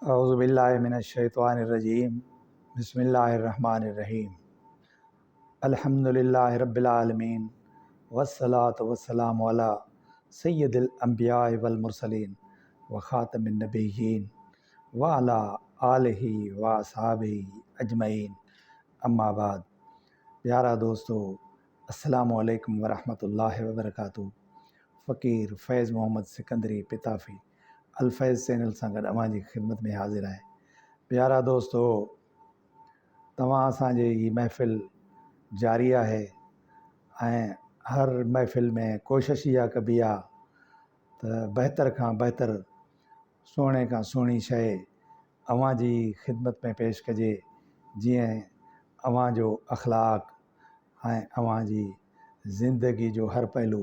اعوذ بالله من الشيطان الرجيم بسم الله الرحمن الرحيم الحمد لله رب العالمين والصلاة والسلام على سيد الانبياء والمرسلين وخاتم النبيين وعلى آله واصحابه اجمعين اما بعد پيارا دوستو السلام عليڪم ورحمة الله وبرڪاته فقير فيض محمد سڪندري پتافي الفيض چينل سان گڏ اوهان جي خدمت ۾ حاضر آهي. پيارا دوستو توهان اسان جي هي محفل جاري آهي ۽ هر محفل ۾ ڪوشش اها ڪبي آ ته بهتر کان بهتر سهڻي کان سهڻي شيء اوهان جي خدمت ۾ پيش ڪجي جيئن اوهان جو اخلاق ۽ اوهان جي زندگي جو هر پهلو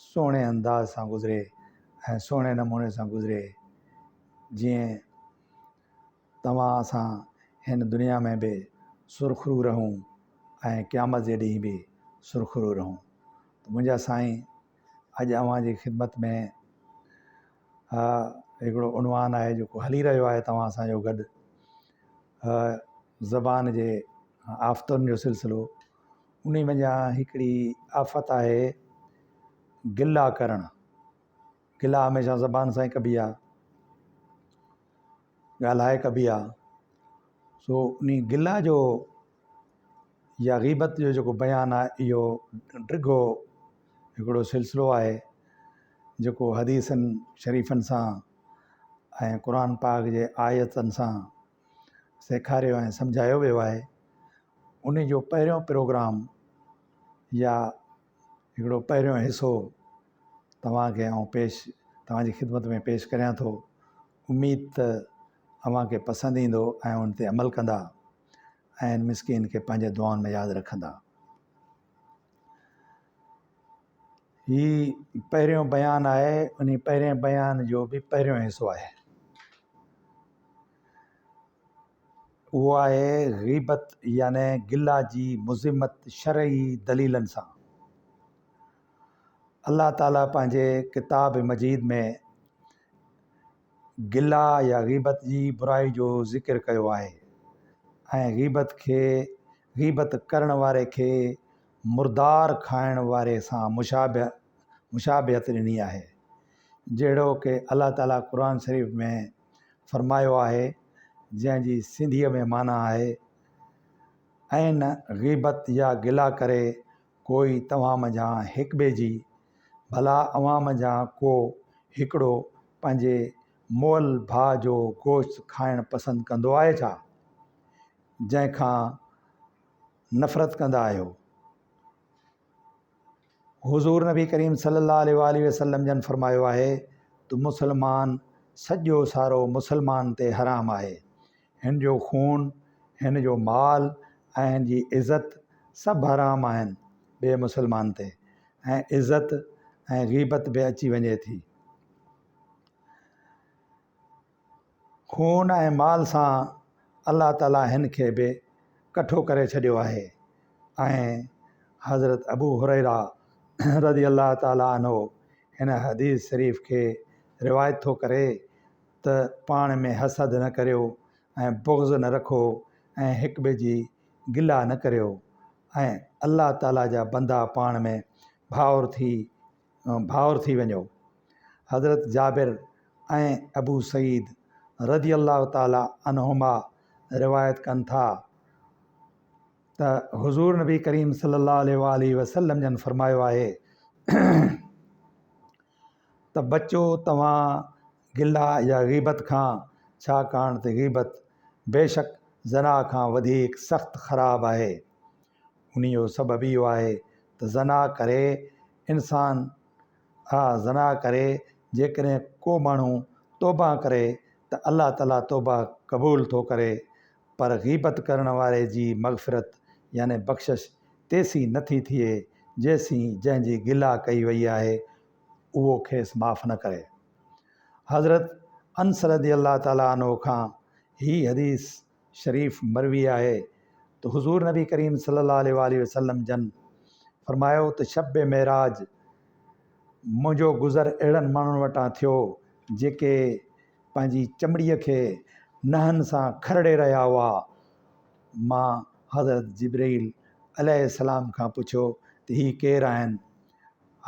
سهڻي انداز سان گذري ۽ سهڻي نموني سان گذري جيئن توهان اسان هن دنيا ۾ به سرخرو رهون ۽ قيامت جي ڏينهن به سرخرو رهون ته منهنجا سائين اڄ اوهان جي خدمت ۾ هڪڙو عنوان آهي جيڪو هلي رهيو آهي توهان اسان جو گڏ زبان جي آفتن جو سلسلو انهي منجهان هڪڙي آفت آهي گلا ڪرڻ. گلا هميشه زبان سان ئي ڪبي آ، ڳالهائي ڪبي آ. سو انهي گلا جو يا غيبت جو جيڪو بيان آهي اهو ڊگهو هڪڙو سلسلو آهي جيڪو حديثن شريفن سان ۽ قرآن پاڪ جي آيتن سان سيکاريو ۽ سمجهايو ويو آهي. ان جو پهريون پروگرام يا هڪڙو پهريون حصو توهان کي آئون پيش توهان جي خدمت ۾ پيش ڪريان ٿو اميد ته اوهان کي پسند ايندو ۽ ان تي عمل ڪندا ۽ ان مسڪين کي پنهنجي دعائن ۾ ياد رکندا. هي پهريون بيان آهي ان پهرين بيان جو به پهريون حصو آهي. اهو آهي غيبت يعني گلا جي مذمت شرعي دليلن سان. الله تعالي پنهنجي ڪتاب مجيد ۾ گلا يا غيبت جي برائي جو ذڪر ڪيو آهي ۽ غيبت کي غيبت ڪرڻ واري کي مردار کائڻ واري سان مشابهت ڏني آهي جهڙوڪ الله تعالي قرآن شريف ۾ فرمايو آهي، جنهن جي سنڌيء ۾ معنيٰ آهي، ۽ نه غيبت يا گلا ڪري ڪوئي توهان منجهان هڪٻئي جي، ڀلا اوهان منجهان ڪو هڪڙو پنهنجي مئل ڀاء جو گوشت کائڻ پسند ڪندو آهي ڇا؟ جنهن کان نفرت ڪندا آهيو. حضور نبي ڪريم صلي الله عليه واٰله وسلم جن فرمايو آهي ته مسلمان سڄو سارو مسلمان تي حرام آهي، هن جو خون، هن جو مال ۽ هن جي عزت سڀ حرام آهن ٻئي مسلمان تي ۽ عزت ۽ غيبت به اچي وڃي ٿي. خون ۽ مال سان الله تعاليٰ هن کي به ڪٺو ڪري ڇڏيو آهي ۽ حضرت ابو هريره رضي الله تعاليٰ عنه هن حديث شريف کي روايت ٿو ڪري ته پاڻ ۾ حسد نه ڪريو ۽ بغض نه رکو ۽ هڪ ٻئي جي گلا نه ڪريو ۽ الله تعاليٰ جا بندا پاڻ ۾ ڀائر ٿي ڀائر ٿي وڃو. حضرت جابر ۽ ابو سعيد رضي الله تعالٰي عنهما روايت ڪن ٿا ته حضور نبي ڪريم صلي الله عليه واٰله وسلم جن فرمايو آهي ته بچو توهان گلا يا غيبت کان ڇاڪاڻ ته غيبت بيشڪ زنا کان وڌيڪ سخت خراب آهي. انهي جو سبب اهو آهي ته زنا ڪري انسان ها زنا ڪري جيڪڏهن ڪو ماڻهو توبه ڪري ته الله تعالي توبه قبول ٿو ڪري پر غيبت ڪرڻ واري جي مغفرت يعني بخشش تيسين نه ٿي ٿئي جيسين جنهن جي گلا ڪئي وئي آهي اهو کيس معاف نه ڪري. حضرت انس رضي الله تعالي عنه کان هي حديث شريف مروي آهي ته حضور نبي ڪريم صلي الله عليه واٰله وسلم جن فرمايو ته شب معراج منهنجو گذر اهڙن ماڻهن وٽان ٿيو جيڪي پنهنجي چمڙيء کي نهن سان کرڙي رهيا هئا. مان حضرت جبرئيل عليه السلام کان پڇيو ته هي ڪير آهن؟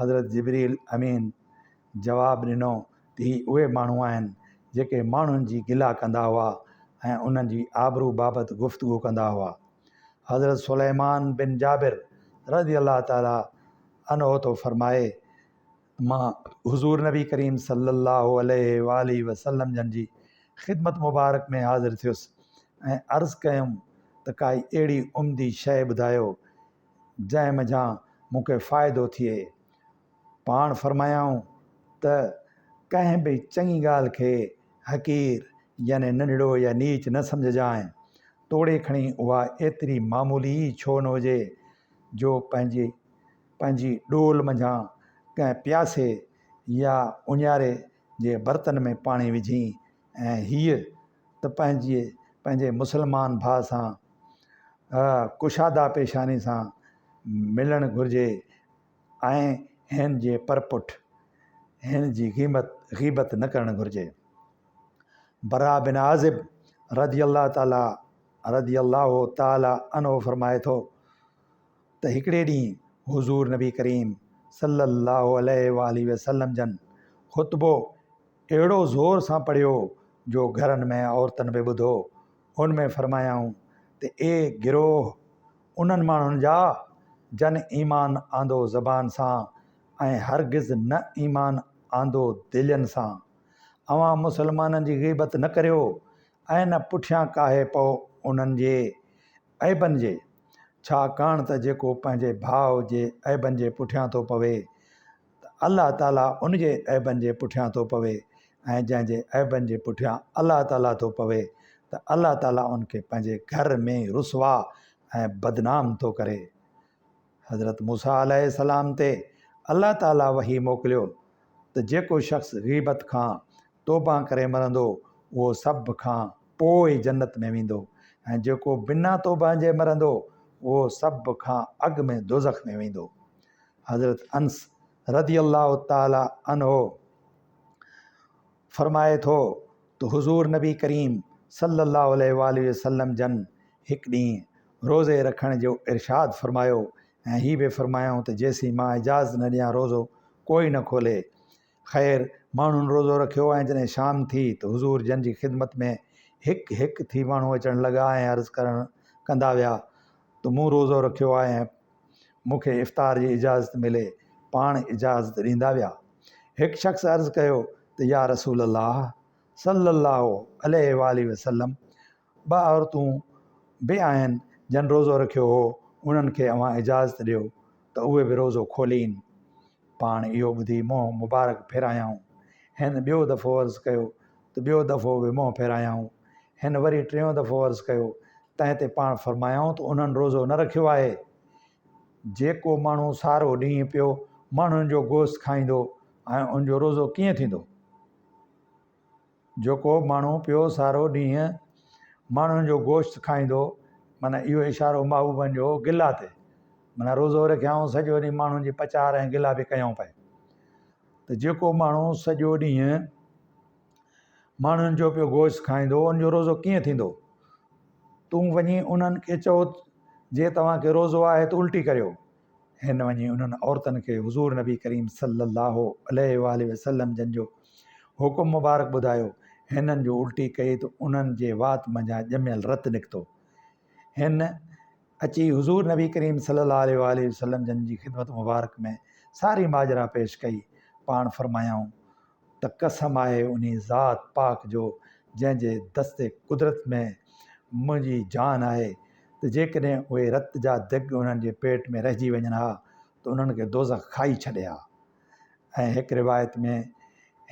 حضرت جبرئيل امين جواب ڏنو ته هي اهي ماڻهو آهن جيڪي ماڻهن جي گلا ڪندا هئا ۽ انهن جي آبرو بابت گفتگو ڪندا هئا. حضرت سليمان بن جابر رضي الله تعالٰي عنه ٿو فرمائي ته مان حضور نبي ڪريم صلّي اللّٰه عليه واٰله وسلّم جن جي خدمت مبارڪ ۾ حاضر ٿيس ۽ عرض ڪيم ته ڪائي اهڙي عمدي شيء ٻڌايو جنهن منجهان مون کي فائدو ٿئي. پاڻ فرمايائون ته ڪنهن به چڱي ڳالهه کي حقير يعني ننڍڙو يا نيچ نه سمجهجانء، توڙي کڻي اها ايتري معمولي ئي ڇو نه هجي جو پنهنجي پنهنجي ڏول منجهان ڪنهن پياسي يا اڃاري جي برتن ۾ پاڻي وجهين ۽ هيء ته پنهنجي پنهنجي مسلمان ڀاء سان ڪشاده پيشاني سان ملڻ گهرجي ۽ هن جي پرپٺ هن جي غيمت غيبت نه ڪرڻ گهرجي. براء بن عازب رضي الله تعالٰي رضي الله تعالٰي عنه فرمائي ٿو ته هڪڙي ڏينهن حضور نبي ڪريم صلّي اللّٰه عليه واٰله وسلّم جن خطبو اهڙو زور سان پڙهيو جو گهرن ۾ عورتن به ٻڌو، ان ۾ فرمايائون ته اي گروهه انهن ماڻهن جا جن ايمان آندو زبان سان ۽ هرگز نه ايمان آندو دلين سان. اوهان مسلمانن جي غيبت نه ڪريو ۽ نه پٺيان ڪاهي پئو انهن جي عيبن جي، ڇاڪاڻ ته جيڪو پنهنجي ڀاء جي عيبن جي پٺيان ٿو پوي ته الله تعاليٰ ان جي عيبن جي پٺيان ٿو پوي ۽ جنهن جي عيبن جي پٺيان الله تعاليٰ ٿو پوي ته الله تعاليٰ ان کي پنهنجي گهر ۾ ئي رسوا ۽ بدنام ٿو ڪري. حضرت موسيٰ عليه السلام تي الله تعاليٰ وحي موڪليو ته جيڪو شخص غيبت کان توبه ڪري مرندو اهو سڀ کان پوء جنت ۾ ويندو ۽ جيڪو بنا توبه جي مرندو اهو سڀ کان اڳ ۾ دوزخ ۾ ويندو. حضرت انس رضي الله تعالٰي عنه فرمائي ٿو ته حضور نبي ڪريم صلّي الله عليه واٰله وسلّم جن هڪ ڏينهن روزي رکڻ جو ارشاد فرمايو ۽ هي به فرمايائون ته جيسين مان اجازت نه ڏيان روزو ڪوئي نه کولي. خير ماڻهن روزو رکيو ۽ جڏهن شام ٿي ته حضور جن جي خدمت ۾ هڪ هڪ ٿي ماڻهو اچڻ لڳا ۽ عرض ڪرڻ ڪندا ويا ته مون روزو رکيو آهي ۽ مون کي افطار جي اجازت ملي، پاڻ اجازت ڏيندا ويا. هڪ شخص عرض ڪيو ته يا رسول الله صلّي اللّٰه عليه واٰله وسلّم! ٻه عورتون به آهن جن روزو رکيو هو، انهن کي اوهان اجازت ڏيو ته اهي به روزو کولين. پاڻ اهو ٻڌي منهن مبارڪ ڦيرايائون. هن ٻيو دفعو عرض ڪيو ته ٻيو دفعو به منهن ڦيرايائون. هن وري ٽيون دفعو عرض ڪيو، تنهن تي پاڻ فرمايائون ته انهن روزو نه رکيو آهي. جيڪو ماڻهو سارو ڏينهن پيو ماڻهن جو گوشت کائيندو ۽ ان جو روزو ڪيئن ٿيندو؟ جيڪو ماڻهو پيو سارو ڏينهن ماڻهن جو گوشت کائيندو معنيٰ اهو اشارو محبوبن جو هو گلا تي معنيٰ روزو رکيائون سڄو ڏينهن ماڻهن جي پچار ۽ گلا به ڪيائون پئي ته جيڪو ماڻهو سڄو ڏينهن ماڻهن جو پيو گوشت کائيندو ان جو روزو ڪيئن ٿيندو؟ تون وڃي انهن کي چئو جي توهان کي روزو آهي ته الٽي ڪريو. هن وڃي انهن عورتن کي حضور نبي ڪريم صلي الله عليه واٰله وسلم جن جو حڪم مبارڪ ٻڌايو. هنن جو الٽي ڪئي ته انهن جي وات منجهان ڄميل رت نڪتو. هن اچي حضور نبي ڪريم صلي الله عليه واٰله وسلم جن جي خدمت مبارڪ ۾ ساري ماجرا پيش ڪئي. پاڻ فرمايائون ته قسم آهي انهي ذات پاڪ جو جنهن جي دست قدرت ۾ منهنجي جان آهي ته جيڪڏهن اهي رت جا دڳ انهن جي پيٽ ۾ رهجي وڃن ها ته انهن کي دوزخ کائي ڇڏي ها ۽ هڪ روايت ۾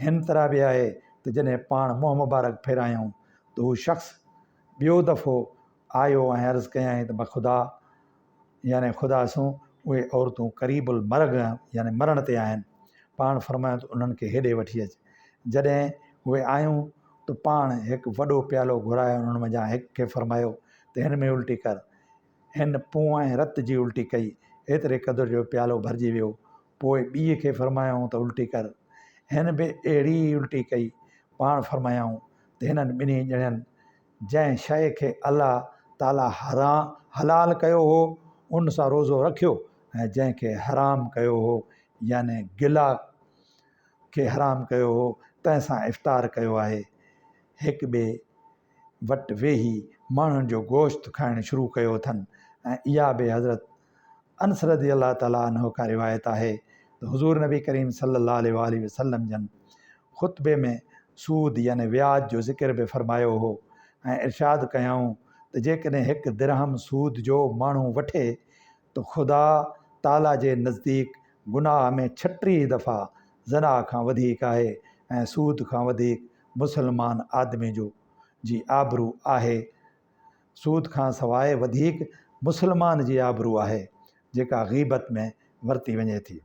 هن طرح به آهي ته جڏهن پاڻ منهن مبارڪ ڦيرايائون ته هو شخص ٻيو دفعو آيو ۽ عرض ڪيائين ته بخدا يعني خدا سون اهي عورتون قريب المرگ يعني مرڻ تي آهن. پاڻ فرمايو ته انهن کي هيڏي وٺي اچ. جڏهن اهي آيون ته پاڻ هڪ وڏو پيالو گهرائي انهن منجهان هڪ کي فرمايو ته هن ۾ الٽي ڪر. هن پونء ۽ رت جي الٽي ڪئي، ايتري قدر جو پيالو ڀرجي ويو. پوء ٻيء کي فرمايائون ته الٽي ڪر. هن به اهڙي ئي الٽي ڪئي. پاڻ فرمايائون ته هنن ٻنهي ڄڻين جنهن شيء کي الله تعاليٰ حلال ڪيو هو، ان سان روزو رکيو ۽ جنهن کي حرام ڪيو هو يعني گلا کي حرام ڪيو هو، تنهن سان افطار ڪيو آهي. هڪ ٻئي وٽ ويهي ماڻهن جو گوشت کائڻ شروع ڪيو اٿن ۽ اها به حضرت انس رضي الله تعالٰي عنه کان روايت آهي ته حضور نبي ڪريم صلي الله عليه واٰله وسلم جن خطبي ۾ سود يعني وياج جو ذڪر به فرمايو هو ۽ ارشاد ڪيائون ته جيڪڏهن هڪ درهم سود جو ماڻهو وٺي ته خدا تعالٰي جي نزديڪ گناهه ۾ 36 دفعا زنا کان وڌيڪ آهي ۽ سود کان وڌيڪ مسلمان آدمي جو جي آبرو آهي سود کان سواء وڌيڪ مسلمان جي آبرو آهي جيڪا غيبت ۾ ورتي وڃي ٿي.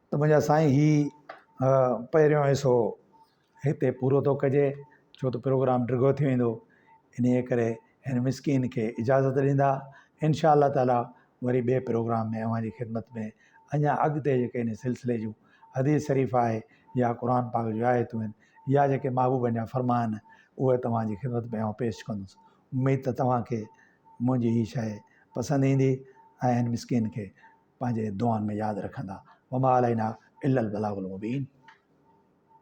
ته منهنجا سائين هي پهريون حصو هتي پورو ٿو ڪجي ڇو ته پروگرام ڊگهو ٿي ويندو انهيء ڪري هن مسڪين کي اجازت ڏيندا انشاء الله تعالي وري ٻئي پروگرام ۾ اوهان جي خدمت ۾ اڃا اڳتي جيڪي ان سلسلي جون حديث شريف آهي يا قرآن پاڪ جون آيتون آهن يا جيڪي محبوبن جا فرمان آهن اهي توهان جي خدمت ۾ آئون پيش ڪندس اميد ته توهان کي منهنجي هي شيء پسند ايندي ۽ هن مسڪين کي پنهنجي دعائن ۾ ياد رکندا وما علينا الا البلاغ المبين.